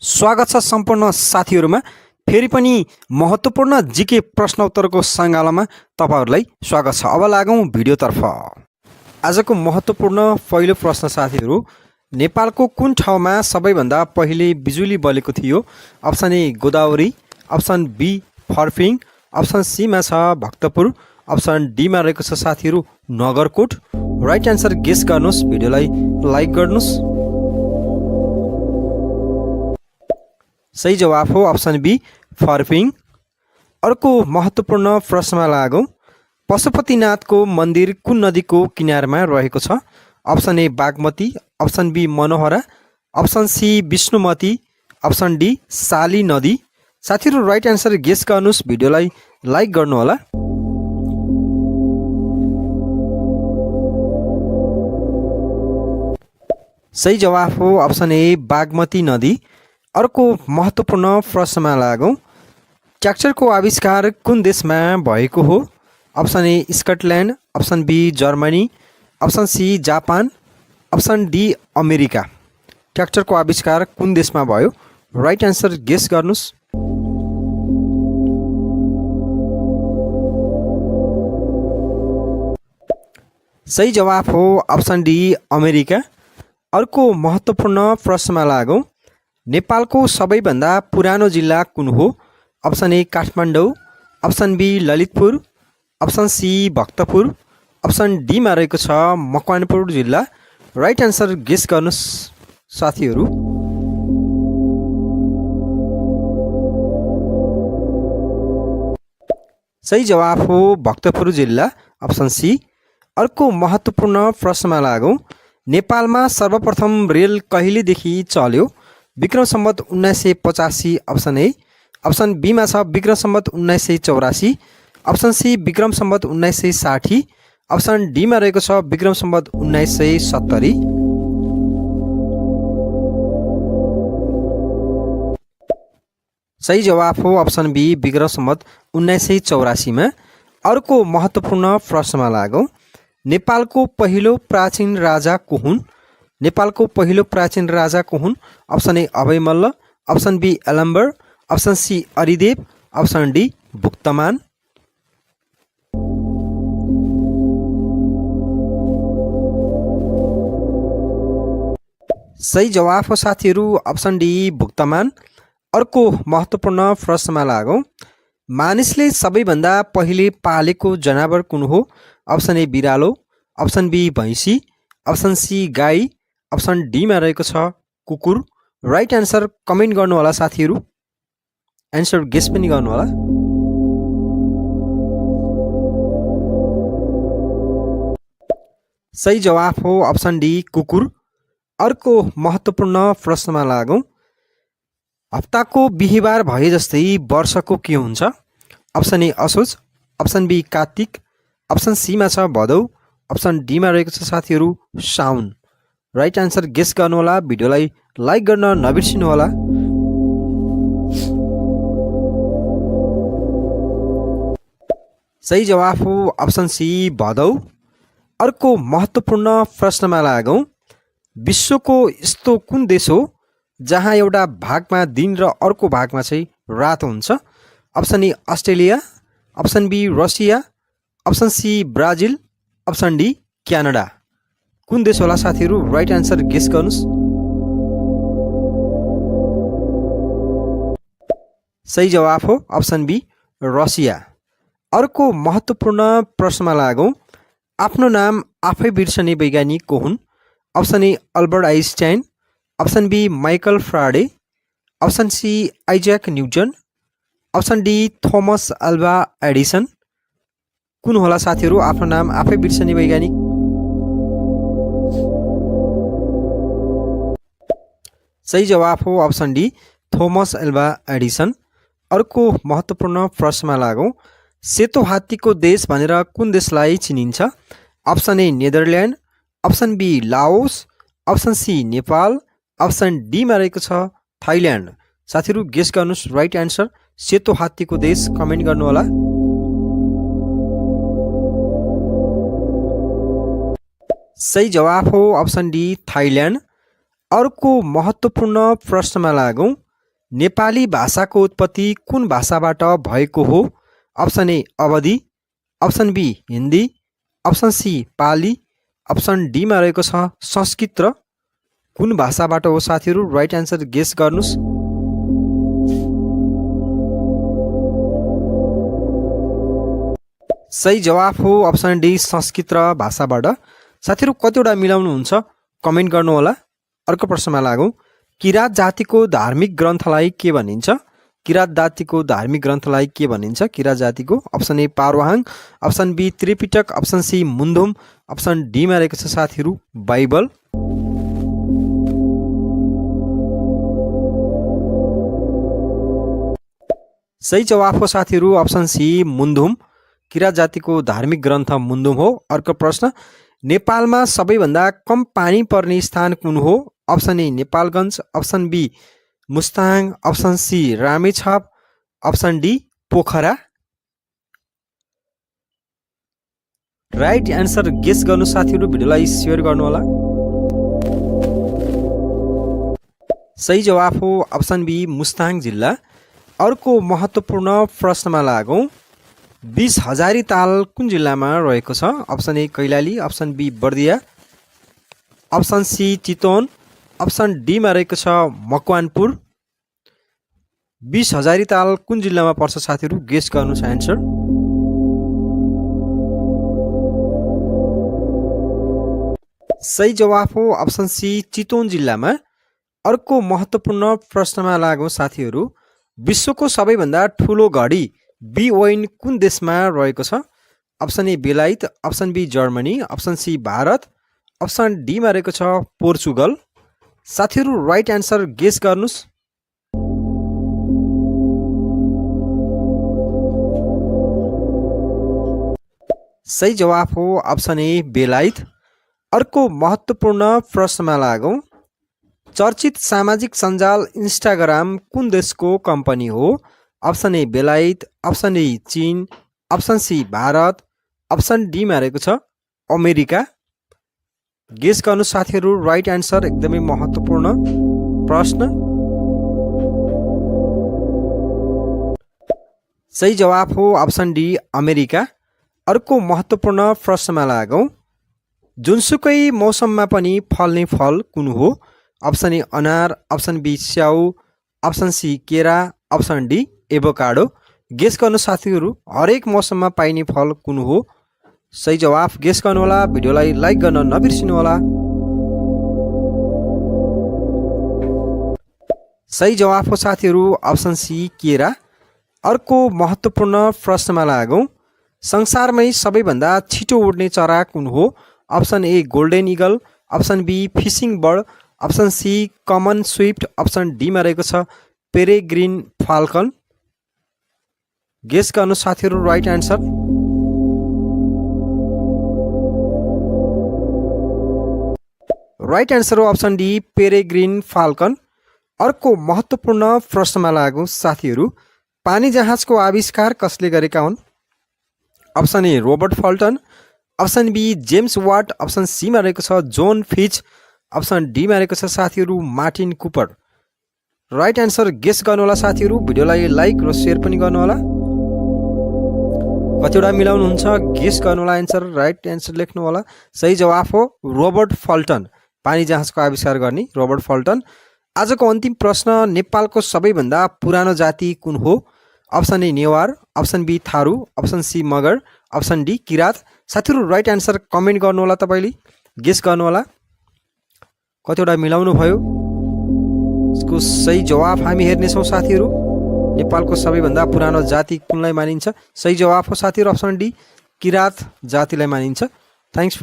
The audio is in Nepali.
स्वागत छ सम्पूर्ण साथीहरुमा। फेरि पनि महत्त्वपूर्ण जीके प्रश्न उत्तरको सङ्गालामा तपाईहरुलाई स्वागत छ। अब लागौं भिडियोतर्फ। आजको महत्त्वपूर्ण पहिलो प्रश्न साथीहरु, नेपालको कुन ठाउँमा सबैभन्दा पहिले बिजुली बलेको थियो? Option A Godavari, option B Pharping, option C मा छ भक्तपुर, अप्सन डी मा रहेको छ साथीहरु नगरकोट। राइट आन्सर गेस गर्नुस्, भिडियोलाई लाइक गर्नुस्। सही जवाफ हो अप्सन बी फर्पिङ। अर्को महत्त्वपूर्ण प्रश्नमा लागौं। पशुपतिनाथको मन्दिर कुन नदीको किनारमा रहेको छ? Option A Bagmati, option B Manohara, option C Vishnumati, option D Sali नदी। साथीहरु राइट आन्सर गेस गर्नुस्, भिडियोलाई लाइक गर्नु होला। सही जवाफ हो अप्सन ए बागमती नदी। अर्को महत्त्वपूर्ण प्रश्नमा लागौं। ट्र्याक्टरको आविष्कार कुन देशमा भएको हो? Option A Scotland, option B Germany, option C Japan, option D America. ट्र्याक्टरको आविष्कार कुन देशमा भयो? राइट आन्सर गेस गर्नुस्। सही जवाफ हो अप्सन डी अमेरिका। अर्को महत्त्वपूर्ण प्रश्नमा लागौं। नेपालको सबैभन्दा पुरानो जिल्ला कुन हो? Option A Kathmandu, option B Lalitpur, option C Bhaktapur, option D मा रहेको छ मकवानपुर जिल्ला। राइट आन्सर गेस गर्नुस् साथीहरु। सही जवाफ हो भक्तपुर जिल्ला, अप्सन सी। अर्को महत्त्वपूर्ण प्रश्नमा लागौं। नेपालमा सर्वप्रथम रेल कहिलेदेखि चल्यो? Vikram Samvat 1985, option A, option B मा छ Vikram Samvat 1984, option C Vikram Samvat 1960, option D मा रहेको छ विक्रम सम्वत 1970। सही जवाफ हो अप्सन बी विक्रम सम्वत 1984 मा। अर्को महत्त्वपूर्ण प्रश्नमा लागौं। नेपालको पहिलो प्राचीन राजा को हुन्? नेपालको पहिलो प्राचीन राजा को हुन्? Option A Abhay Malla, option B Yalambar, option C Arideva, option D Bhuktaman. सही जवाफ हो साथीहरु अप्सन डी भुक्तमान। अर्को महत्त्वपूर्ण प्रश्नमा लागौं। मानिसले सबैभन्दा पहिले पालेको जनावर कुन हो? अप्सन ए बिरालो, अप्सन बी भैँसी, अप्सन सी गाई, अप्सन डी मा रहेको छ कुकुर। राइट आन्सर कमेन्ट गर्नु होला साथीहरु, आन्सर गेस पनि गर्नु होला। सही जवाफ हो अप्सन डी कुकुर। अर्को महत्त्वपूर्ण प्रश्नमा लागौं। हप्ताको बिहीबार भए जस्तै वर्षको के हुन्छ? Option A Asoj, option B Kartik, option C मा छ भदौ, अप्सन डी मा रहेको छ साथीहरु साउन। राइट आन्सर गेस गर्नु होला, भिडियोलाई लाइक गर्न नबिर्सिनु होला। सही जवाफ हो अप्सन सी भदौ। अर्को महत्त्वपूर्ण प्रश्नमा लागौं। विश्वको यस्तो कुन देश हो जहाँ एउटा भागमा दिन र अर्को भागमा चाहिँ रात हुन्छ? Option A Australia, option B Russia, option C Brazil, option D Canada. कुन देश होला साथीहरु? राइट आन्सर गेस गर्नुस्। सही जवाफ हो अप्सन बी रसिया। अर्को महत्त्वपूर्ण प्रश्नमा लागौं। आफ्नो नाम आफै बिर्सने वैज्ञानिक को हुन्? Option A Albert Einstein, option B Michael Faraday, option C Isaac Newton, option D Thomas Alva Edison. कुन होला साथीहरु आफ्नो नाम आफै बिर्सने वैज्ञानिक? सही जवाफ हो option D Thomas Alva Edison. अर्को महत्त्वपूर्ण प्रश्नमा लागौं। सेतो हात्तीको देश भनेर कुन देशलाई चिनिन्छ? Option A Netherland, option B Laos, option C Nepal, option D मा रहेको छ थाइल्यान्ड। साथीहरु गेस गर्नुस् राइट आन्सर। सेतो हात्तीको देश कमेन्ट गर्नु होला। सही जवाफ हो अप्सन डी थाइल्यान्ड। अर्को महत्त्वपूर्ण प्रश्नमा लागौं। नेपाली भाषाको उत्पत्ति कुन भाषाबाट भएको हो? Option A Awadhi, option B Hindi, option C Pali, option डीमा रहेको छ संस्कृत र कुन भाषाबाट हो साथीहरू? राइट एन्सर गेस गर्नुस्। सही जवाफ हो अप्सन डी संस्कृत र भाषाबाट। साथीहरू कतिवटा मिलाउनुहुन्छ कमेन्ट गर्नुहोला। अर्को प्रश्नमा लागौँ। किरात जातिको धार्मिक ग्रन्थलाई के भनिन्छ? किरात जातिको धार्मिक ग्रन्थलाई के भनिन्छ? किरात जातिको option A Parwahang, option B Tripitaka, option C Mundhum, option डीमा रहेको छ साथीहरू बाइबल। सही जवाफ हो साथीहरू अप्सन सी मुन्धुम। किरात जातिको धार्मिक ग्रन्थ मुन्धुम हो। अर्को प्रश्न। नेपालमा सबैभन्दा कम पानी पर्ने स्थान कुन हो? Option A Nepalgunj, option B Mustang, option C Ramechhap, option D Pokhara. Right answer guess गर्नु साथीहरू, भिडियोलाई सेयर गर्नुहोला। सही जवाफ हो अप्सन बी मुस्ताङ जिल्ला। अर्को महत्त्वपूर्ण प्रश्नमा लागौँ। 20 हजारी ताल कुन जिल्लामा रहेको छ? Option A Kailali, option B Bardiya, option C Chitwan, option डीमा रहेको छ मकवानपुर। 20 हजारी ताल कुन जिल्लामा पर्छ साथीहरू? गेस गर्नुहोस् एन्सर। सही जवाफ हो अप्सन सी चितवन जिल्लामा। अर्को महत्त्वपूर्ण प्रश्नमा लागौँ साथीहरू। विश्वको सबैभन्दा ठुलो घडी बिओइन कुन देशमा रहेको छ? Option A Belayat, option B Germany, option C Bharat, option डीमा रहेको छ पोर्चुगल। साथीहरू राइट एन्सर गेस गर्नुस्। सही जवाफ हो अप्सन ए बेलायत। अर्को महत्त्वपूर्ण प्रश्नमा लागौँ। चर्चित सामाजिक सञ्जाल इन्स्टाग्राम कुन देशको कम्पनी हो? Option A Belayat, option A चीन, अप्सन सी भारत, अप्सन डीमा रहेको छ अमेरिका। गेस गर्नु साथीहरू राइट एन्सर। एकदमै महत्त्वपूर्ण प्रश्न। सही जवाफ हो अप्सन डी अमेरिका। अर्को महत्त्वपूर्ण प्रश्नमा लागौँ। जुनसुकै मौसममा पनि फल्ने फल कुन हो? अप्सन ए अनार, अप्सन बी स्याउ, अप्सन सी केरा, अप्सन डी एभोकाडो। गेस गर्नु साथीहरू हरेक मौसममा पाइने फल कुन हो? सही जवाफ गेस गर्नुहोला। भिडियोलाई लाइक गर्न नबिर्सिनुहोला। सही जवाफ हो साथीहरू अप्सन सी केरा। अर्को महत्त्वपूर्ण प्रश्नमा लागौँ। संसारमै सबैभन्दा छिटो उड्ने चरा कुन हो? Option A golden eagle, option B fishing bird, option C common swift, option डीमा रहेको छ पेरेग्रिन फाल्कन। गेस गर्नु साथीहरू राइट एन्सर। राइट एन्सर हो अप्सन डी पेरेग्रिन फाल्कन। अर्को महत्त्वपूर्ण प्रश्नमा लागौँ साथीहरू। पानी जहाजको आविष्कार कसले गरेका हुन्? Option A Robert Fulton, option B James Watt, option सीमा रहेको छ जोन फिच, अप्सन डीमा रहेको छ साथीहरू Martin Cooper. Right answer guess गर्नुहोला साथीहरू। भिडियोलाई लाइक र सेयर पनि गर्नुहोला। कतिवटा मिलाउनुहुन्छ गेस गर्नुहोला एन्सर। राइट एन्सर लेख्नु होला। सही जवाफ हो रोबर्ट फल्टन। पानी जहाजको आविष्कार गर्ने रोबर्ट फल्टन। आजको अन्तिम प्रश्न। नेपालको सबैभन्दा पुरानो जाति कुन हो? Option A Newar, option B Tharu, option C Magar, option D Kirat. साथीहरू राइट एन्सर कमेन्ट गर्नुहोला। तपाईँले गेस गर्नुहोला कतिवटा मिलाउनु भयो। यसको सही जवाफ हामी हेर्नेछौँ साथीहरू। नेपालको सबैभन्दा पुरानो जाति कुनलाई मानिन्छ? सही जवाफ हो साथीहरू अप्सन डी किरात जातिलाई मानिन्छ। थ्याङ्क्स।